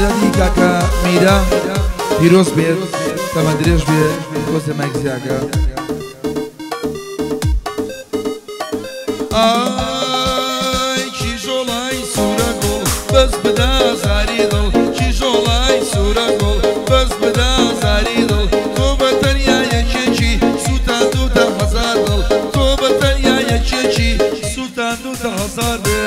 ساڵیادی کاکە میرە پیرۆز بێت، تەمەن درێژ بێ، تۆزێ مایک زیاکە. ئای کیژۆڵای سوورە گوڵ بەس بدە زاری دڵ، کیژۆڵای سوورە گوڵ بەس بدە زاری دڵ، تۆ بە تەنیا یەکێکی سووتاندووتە هەزار دڵ، تۆ بە تەنیا یەکێکی سووتاندووتە هەزار دڵ.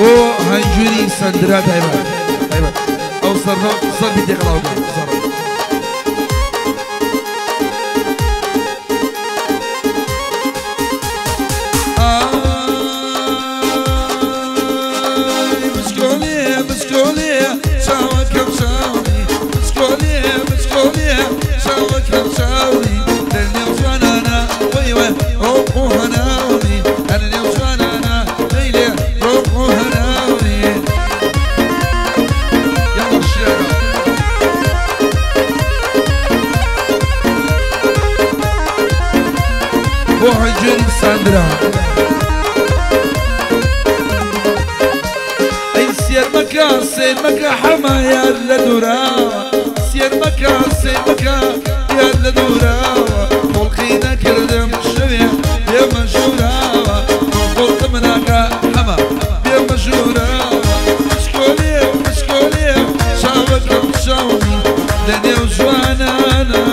بۆ هەنجوری سەندرا تایبەت. ئەو زەربی تێکەڵاو بێ زەرب. ئای بچکۆلێ بچکۆلێ چاوەکەم چاوی، بچکۆلێ بچکۆلێ چاوەکەم چاوی، لەنێو جوانانە وەیوە ڕۆح و هەناوی، لەنێو جوانانە لەیلێ ڕۆح و هەناوی. يلا الشارع. بۆ حەجێری ساندرا. ئەی سێر مەکە سێر مەکە حەمە یار لە دووراوە، سێر مەکە سێر مەکە یار لە دووراوە، خۆڵقی نەکردم شەوێ بێمە ژووراوە، خۆڵقم ناکە حەمە بێمە ژووراوە. بچکۆلێ بچکۆلێ چاوەکەم چاوی لەنێو جوانانە.